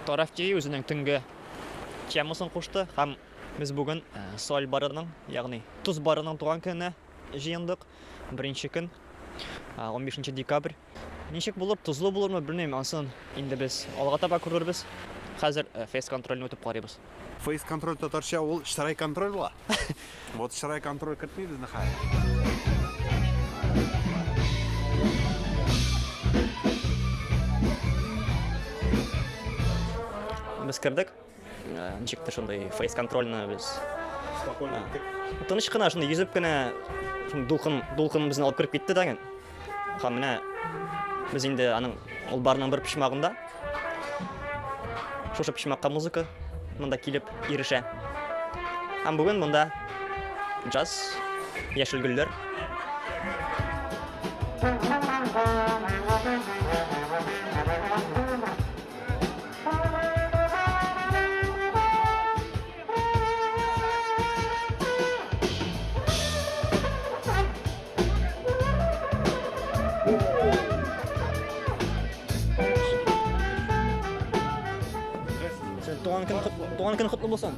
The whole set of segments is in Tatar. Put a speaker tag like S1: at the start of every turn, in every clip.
S1: Тараф TV үзенең төнге темасын кушты һәм без бүген соль барының, ягъни тоз барының туган көненә җыендык. Беренче көн, 15 декабрь. Ничек булыр, тозлы булырмы, белмим, ансын инде без алга таба күрербез. Хәзер фейс-контрольне үтеп карыйбыз.
S2: Фейс-контроль татарча ул чырай контроль ла. Вот чырай контроль кертми безне хәзер.
S1: Без кердек. Ничектер шундый фейс-контрольне без
S2: Спокойно үттек.
S1: Тыныч кына шундый йөзеп кенә шундый дулкын дулкын безне алып кереп китте дәген. Һәм менә без инде аның ул барның бер почмагында. Шушы почмакка музыка монда килеп ирешә. Һәм бүген монда джаз, яшел гөлләр. Туган көн туган көн котлы булсын.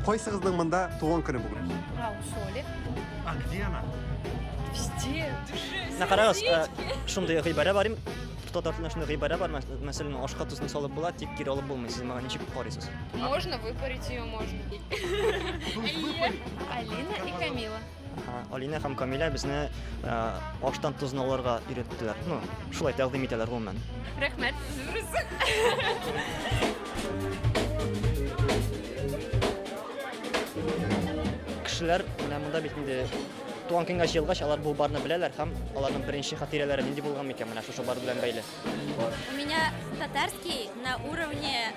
S2: Кайсыгызның монда туган көне бүген?
S3: А, у Соли.
S2: А где она?
S3: Везде, в душе,
S1: Менә карагыз, шундый гыйбарә бар. Татар телендә шундый гыйбарә бар, мәсәлән, ашка тозны салып була, тик кире алып булмый. Сез моңа ничек карыйсыз?
S3: Можно выпарить ее, можно. Алина и Камила.
S1: Алина һәм Камилә безне аштан тозны алырга өйрәттеләр. Ну, шулай тәкъдим итәләр гомумән.
S3: Рәхмәт.
S1: Кешеләр менә монда бит инде туган көнгә җыелгач, алар бу барны беләләр һәм аларның беренче хатирәләре нинди булган микән менә шушы бар белән бәйле?
S4: У меня татарский на уровне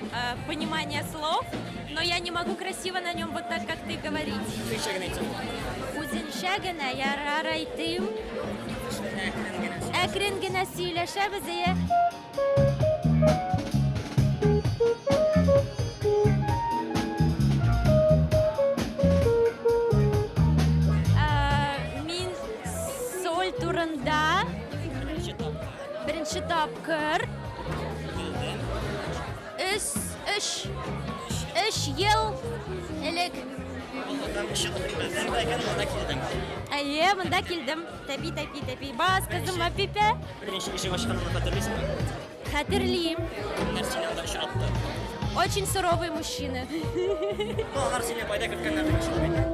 S4: понимания слов, но я не могу красиво на нем вот так, как ты говорить.
S1: Үзенчә генә әйтсәң була.
S4: Үзенчә генә ярар әйтим. Әкрен генә сөйләшәбез, әйе. Мин соль турында беренче тапкыр өч өч өч ел элек. Әйе, монда килдем. Тәпи, тәпи, тәпи. Бас, кызым, апипә.
S1: Беренче ишек ачканыңны хәтерлисеңме?
S4: Хәтерлим.
S1: Кемнәр сине анда очратты?
S4: Очень суровые мужчины.
S1: Ну, алар сине кайда керткәннәр дип шулай бит.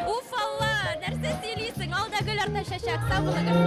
S4: Уф, Алла, нәрсә сөйлисең? Ал да гөл арта чәчәк, сау булыгыз.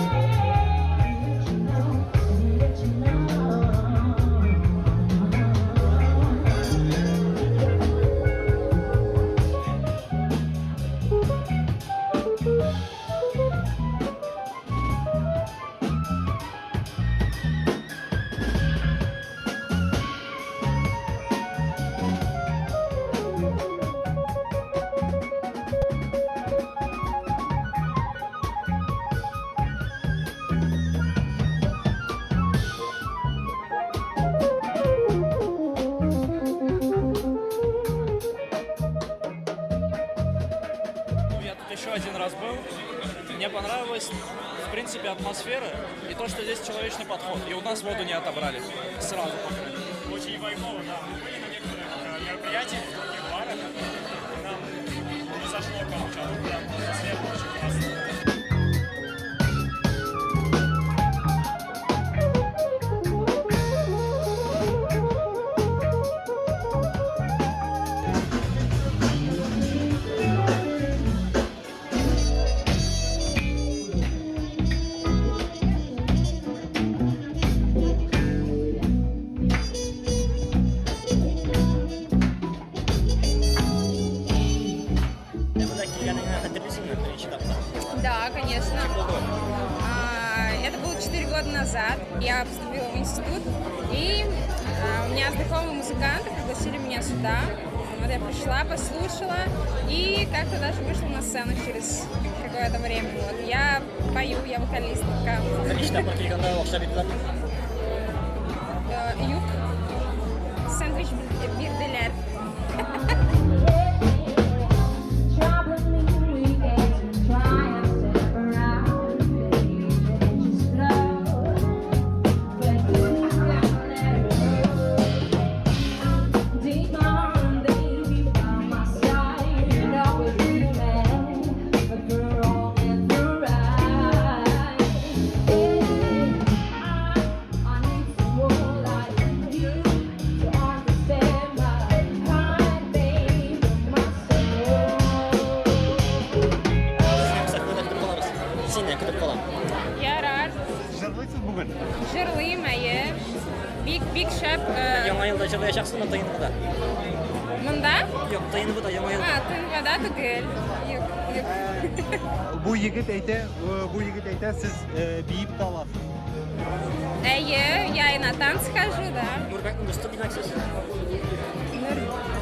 S5: Я тут еще один раз был. Мне понравилась, в принципе, атмосфера и то, что здесь человечный подход. И у нас воду не отобрали. Сразу, по крайней мере.
S6: Очень вайбово, да. Мы были на некоторых мероприятиях в других барах, и нам не зашло, короче, а тут прям атмосфера очень классная.
S1: Монда килгәнеңне хәтерлисеңме беренче тапкыр?
S3: Да, конечно. Это было 4 года назад. Я поступила в институт, и у меня знакомые музыканты пригласили меня сюда. Вот я пришла, послушала, и как-то даже вышла на сцену через какое-то время. Вот я пою, я вокалистка.
S1: Беренче тапкыр килгәндә акча бирделәрме?
S3: Юк, сэндвич бирделәр. Шәп.
S1: Яңа елда җырлаячаксыңмы ТНВда?
S3: Монда?
S1: Юк, ТНВда яңа елда.
S3: А, ТНВда түгел. Юк, юк.
S2: Бу егет әйтә, бу егет әйтә, сез биеп тә аласыз.
S3: Әйе, я и на танцы хожу, да.
S1: Нурбәкнең дусты димәк сез?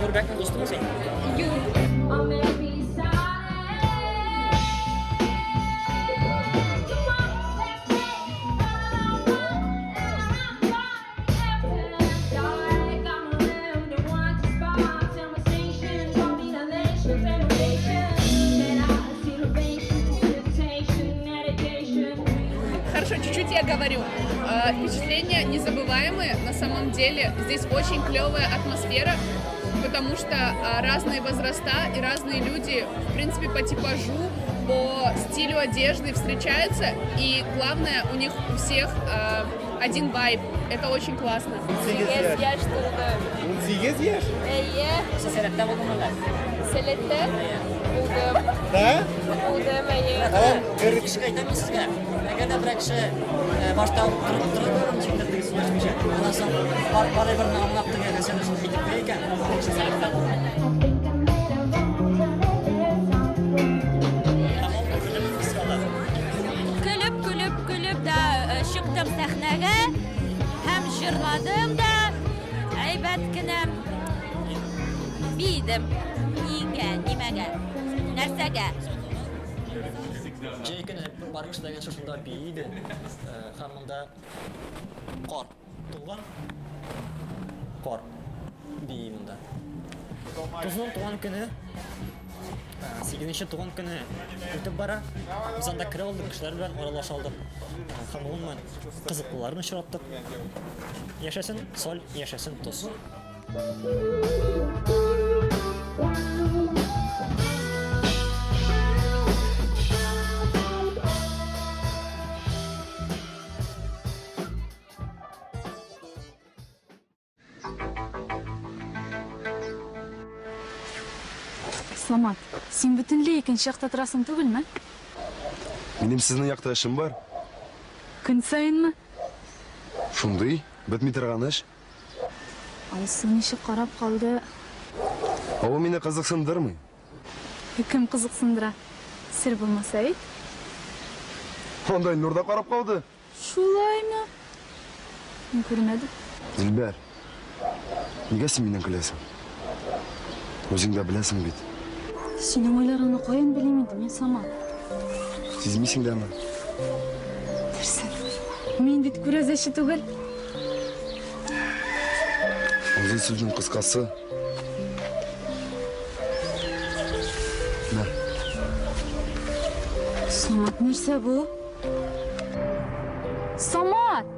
S1: Нурбәкнең дустымы син?
S3: Юк.
S7: Хорошо, чуть-чуть я говорю. Впечатления незабываемые. На самом деле здесь очень клевая атмосфера, потому что разные возраста и разные люди, в принципе, по типажу, по стилю одежды встречаются. И главное, у них у всех один вайб. Это очень классно.
S2: 18 яшь.
S3: яшь тулды.
S2: 18 яшь?
S3: Әйе,
S1: Сез сәләттә булдыңмы әллә?
S3: сәләттә булдым.
S2: Да?
S3: Булдым, әйе.
S1: Бер кешегә әйтәм мин сезгә. Әгәр дә берәр кеше башта торып торып ничектер теге сөйләшмичә, аннан соң бар барыбер аңлап теге нәрсәне шул әйтеп куя икән, ул кеше сәләттә булган. Һәм ул көлеп искә ала.
S4: Көлеп, көлеп, көлеп тә чыктым сәхнәгә һәм җырладым да, әйбәт кенә биедем. Нигә, нимәгә, нәрсәгә?
S1: Җәй көне бар кеше дә шушында бии иде. Һәм монда кар тулган. Кар бии монда. Тузның туган көне, 8нче туган көне үтеп бара. Без анда керә алдык, кешеләр белән аралаша алдык. Һәм гомумән кызыклыларны очраттык. Яшәсен соль, яшәсен тоз.
S8: Самат, син бөтенләй икенче якта торасың түгелме?
S9: Минем сезнең якта эшем бар.
S8: Көн саенмы?
S9: Шундый, бетми торган эш.
S8: Алсу ничек карап калды?
S9: Ә ул мине кызыксындырмый.
S8: Кем кызыксындыра? Сер булмаса әйт.
S9: Анда Илнур да карап калды.
S8: Шулаймы? Мин күрмәдем.
S9: Дилбәр, нигә син миннән көләсең? Үзең дә беләсең бит.
S8: Синең уйларыңны каян белим инде мин, Самат?
S9: Сизмисең дәме?
S8: Нәрсә? Мин бит күрәзәче түгел.
S9: Озын сүзнең кыскасы. Мә.
S8: Самат, нәрсә бу? Самат!